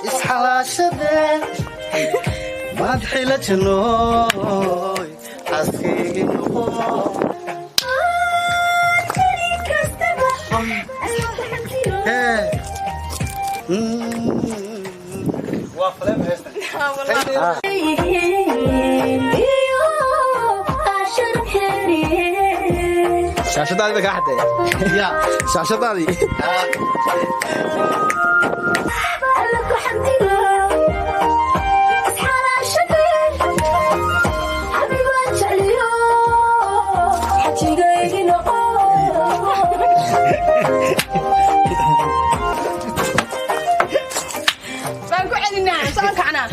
Isxalaashadee maad xila jannooy xaaskaygi noqo. Waa faleem heestan. Shaashadaadii ba kaa xadee. Ya. Shaashadaadii. Baan ku celinaa, soo kacnaa.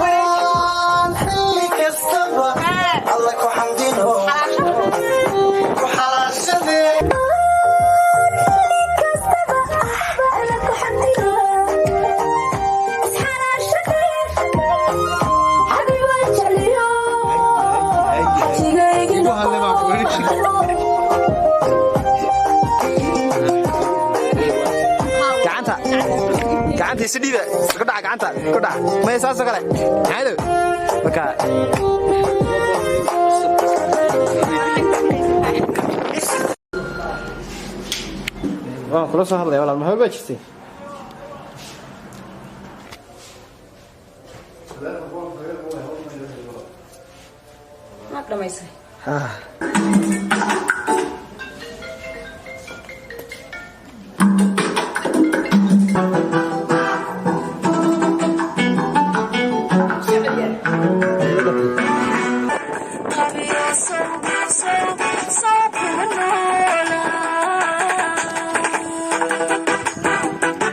Waan xilli kastaba alla ku xamdino ku xalaashadee. Igu hadlay baan ku yidhi. Gacanta gacanta isu dhiiba, ku dhaca gacanta ku dhaca, maya, saasoo kale maxaa marka. Waan kula soo hadlaya, walaal, maxaa baa jirtay? Maad dhamaysay? Ah.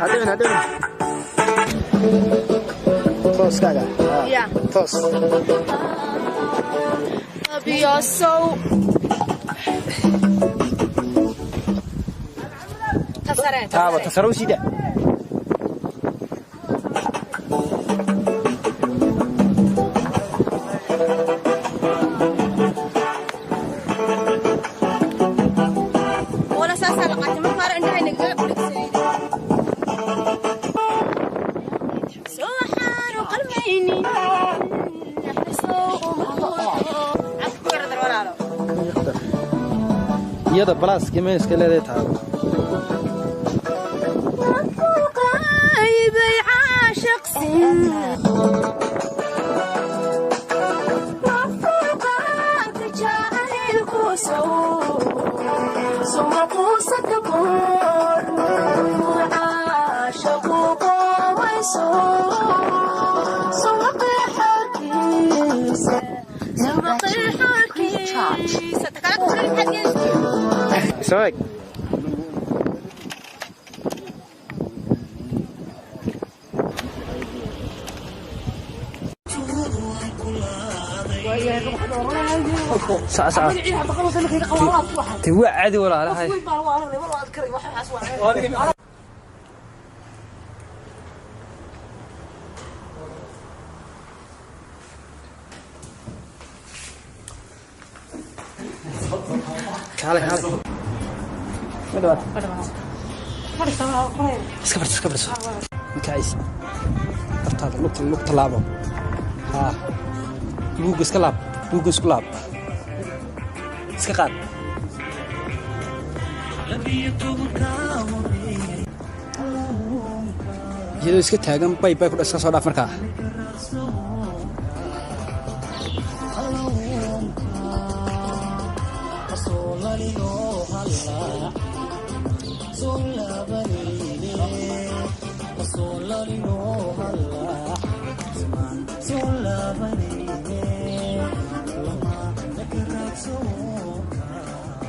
Hadhicin, hadhicin. Tooskaaga. Ah. Ya. Toos. Biyosow tasare. Taaba tasarow sida. Wala saasaa la qaatay marka hore, indhaha inagaga buligsanayda. Soo qalmaynin. Afku yara walaalo. Iyada balaaska meeska leedahay taabo. Qaybay caashiqsin. Soo eg. Sac sac. Ti waa caadi walaalahay. Kaale kaale. Ma dhawaad. Iska fadhiso, iska fadhiso. Ma kacaysi. Hortaada lugta lugta laabo. Haa. Buugga iska laab. Buugga isku laab. Iska qaad. Iyadoo iska taagan bay bay ku iska soo dhaaf markaa.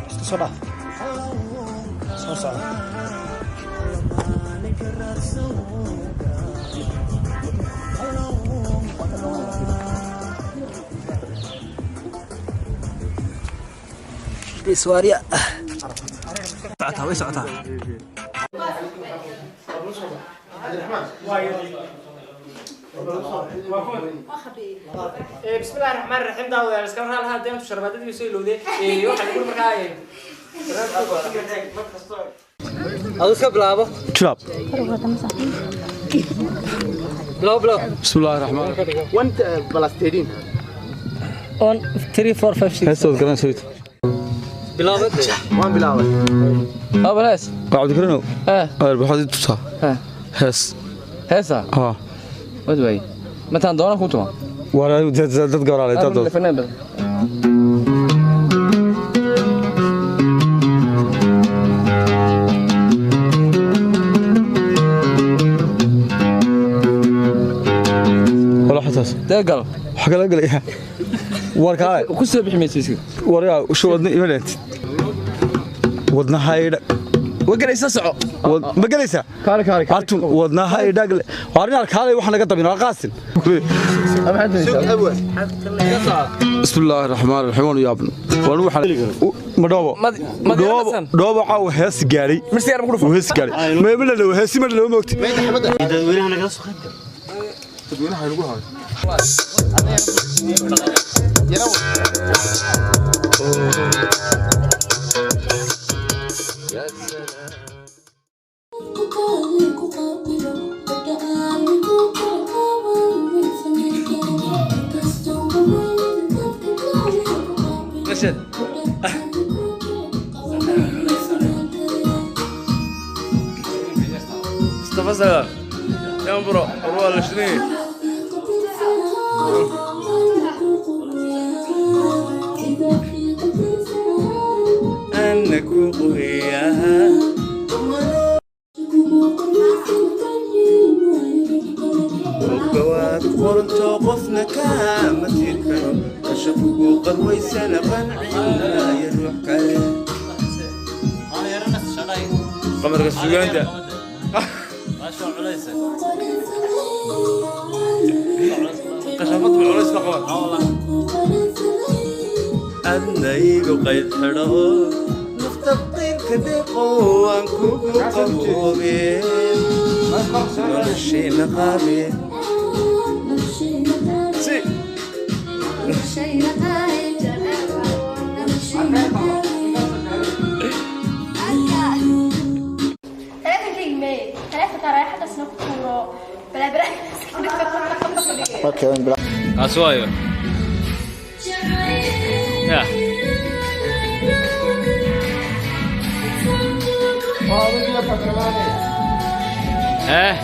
Iska soo dhaaf. Soo socda. Iswaariya. Socotaa, way socotaa. بسم الله الرحمن الرحيم داود iska raal hadda intu sharbaadadii soo ilowday ee waxa lagu markaa adu iska bilaabo. Jilab. Bilaabo bilaabo. بسم الله الرحمن الرحيم. 1 plus 13. 1 3 4 5 6. Heestaad garanaysa. Bilaabo. Waan bilaabay. Aba hees. Waa Cabdikarinow. Eh. Adeer, waxaad ii tusaa. Eh. Hees. Heesa. Haa. Wad way mataan doona ku tuma. Waa dad gawraalay dad. Fanaan badan. Wala xataas. Deegal. Waxa kala galaya. War kaale. Ku soo bixi maysid iska. War yaa shu wadna ima leentid. Wadnaha idha. Wa galaysa soco. Ma galaysaa? Kaale kaale. Hartun wadnaha idhag. Waarinaal kaale waxa naga dabin waa qaasin. بسم الله الرحمن الرحيم يا ابن وانا waxaan ma dhoobo dhoobo dhoobo caaw hees gaaray Mirsiyaar ma ku dhufo. Hees gaaray ma ma la hees ma la moogti. Dadweynaha nagala soo qayb gal. Dadweynaha lagu hayo. Rashid. Mustafa Sagar. Yambro, Arwa Lashni. أنك وياها. Waad qoranto qofna kaama tiri karo kashaqugu qarwaysana qancinaaya ruux kale qamarka sugaanta qashabad culays ba qaban adna igu qayd xidho nafta qiirka deeqo waan kugu qaboobe noloshayna qaabe si. Okay, waan bilaabay. Kaas waayo ya. Eh.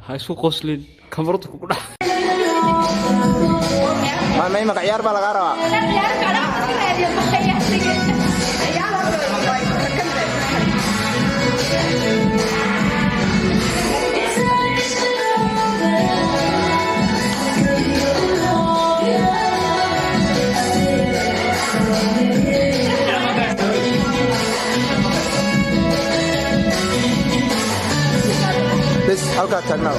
Ha isku qoslin kamaradu kugu dhac. Ma imaka ciyaar baa lagaa rabaa. Bes halkaa taagnaa.